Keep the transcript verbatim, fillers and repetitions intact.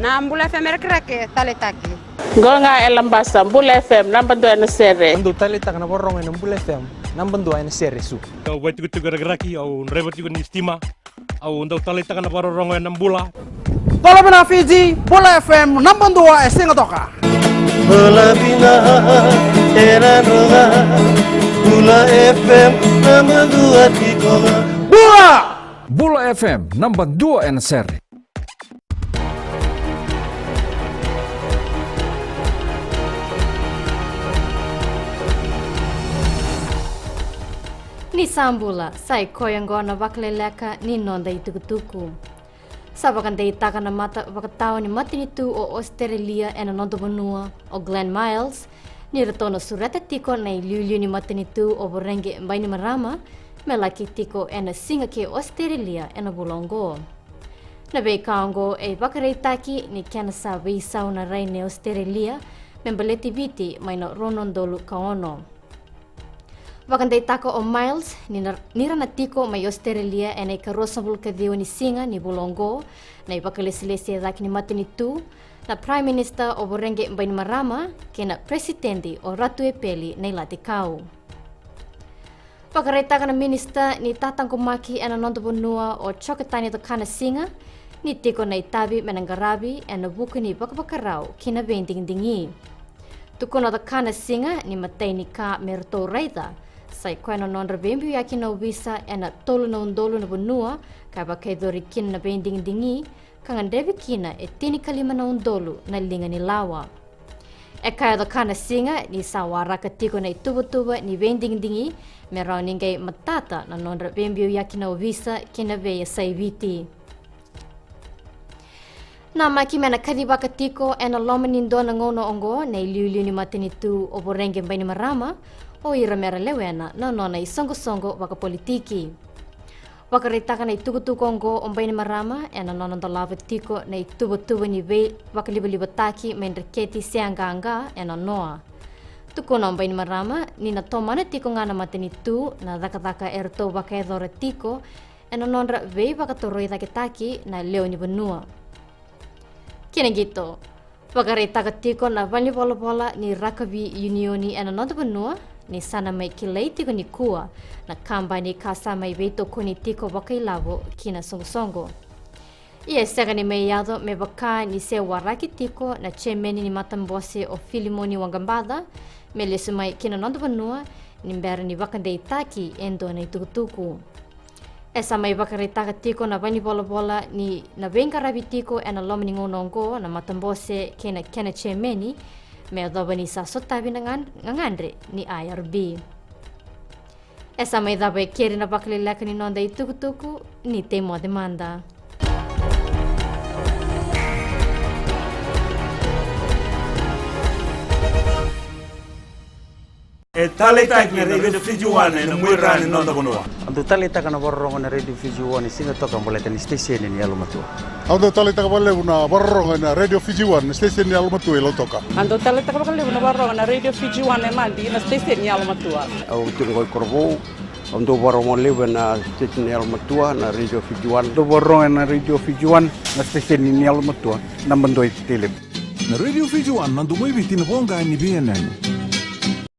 Na Bula F M e Rakiraki, taleitaki. Qo ga e Labasa, Bula F M, naba dua ena sere. Au dau taleitaka na vakarorogo ena Bula F M, naba dua ena sere, Su. Au vaitikotiko e Rakiraki, au draiva tiko ni sitima. Au dau taleitaka na vakarorogo ena Bula. Bula vina Fiji, Bula F M, naba dua e Sigatoka. Bula vina e Nadroga, Bula F M, naba dua tiko ga. Bula! Bula F M, naba dua ena sere. Ni sa bula, sa i koya oqo na vakaleleka ni noda itukutuku. Sa vakadeitaka na mata vakatawa ni matanitu o Ositerelia ena noda vanua, o Glenn Miles, ni ratou na sureta tiko na iliuliu ni matanitu o Voreqe Bainimarama me laki tiko ena siga kei Ositerelia ena vula oqo. Na veika oqo e ivakaraitaki ni kena sa veisau na rai nei Ositerelia me baleti Viti mai na rua na udolu ka ono. Vakadeitaka o Miles ni na, ni ra na tiko mai Ositerelia ena ikaruasagavulu ka ciwa ni siga ni vula oqo na ivakalesilesi e cake ni matanitu, na Prime Minister o Voreqe Bainimarama kei na Peresitedi o Ratu Epeli Nailatikau. Vakaraitaka na minisita ni tataqomaki ena noda vanua o Jokatani Cakana Siga ni tiko na itavi me na qaravi ena vuku ni vakavakarau ki na veidigidigi. Tukuna o Cakana Siga ni matai ni ka me ratou raica sa i koya na nodra veibiuyaki na ovisa ena tolu na udolu na vanua ka vakayacori kina na veidigidigi, ka gadrevi kina e tinikalima na udolu na liga ni lawa. E kaya o Cakana Siga ni sa waraka tiko na ituvatuva ni veidigidigi me rawa ni qai matata na nodra veibiuyaki na ovisa ki na veiyasai Viti. Namaki me na kacivaka tiko ena loma ni dua na gauna oqo na iliuliu ni matanitu o Voreqe Bainimarama, o ira me ra lewena na nona isoqosoqo vakapolitiki. Vakaraitaka na itukutuku oqo o Bainimarama ena nona dolava tiko na ituvatuva ni veivakalivalivataki mai Dreketi se Qaqa ena noa. Tukuna o Bainimarama ni na tomana tiko ga na matanitu na cakacaka eratou vakayacora tiko ena nodra veivakatorocaketaki na lewe ni vanua. Kei na qito, vakaraitaka tiko na valenivolavola ni rakavi iunioni ena noda vanua ni sa na mai kilai tiko nikua na kabani ka sa mai veitokoni tiko vakailavo ki na soqosoqo. Ia e sega ni mai yaco me vaka ni se waraki tiko na jemeni ni matabose o Filimoni Waqabaca me lesu mai ki na noda vanua ni bera ni vakadeitaki e dua na itukutuku. E sa mai vakaraitaka tiko na valenivolavola ni na veiqaravi tiko ena loma ni gauna oqo na matabose kei na kena jemeni me yacova ni sa sotavi na ga-, gagadre ni I R B. E sa mai cava e keri na vakaleleka ni noda itukutuku, ni tei moce mada. E taleitaki na Radio Fiji One ena muaira ni noda vanua. Au dau taleitaka na vakarorogo ena Radio Fiji One e Sigatoka baleta ni siteseni ni yalomatua. Au dau taleitaka vakalevu na vakarorogo ena Radio Fiji One, na siteseni ni yalomatua e Lautoka. Au dau taleitaka vakalevu na vakarorogo ena Radio Fiji One e Nadi, na siteseni ni yalomatua. Au tiko qo i Korovou, au dau vakarorogo levu ena siteseni ni yalomatua, na Radio Fiji One. Dau vakarorogo ena Radio Fiji One, na siteseni ni yalomatua, naba dua e Tailevu. Na Radio Fiji One, na domo i Viti, na voqa ni veiyanuyanu.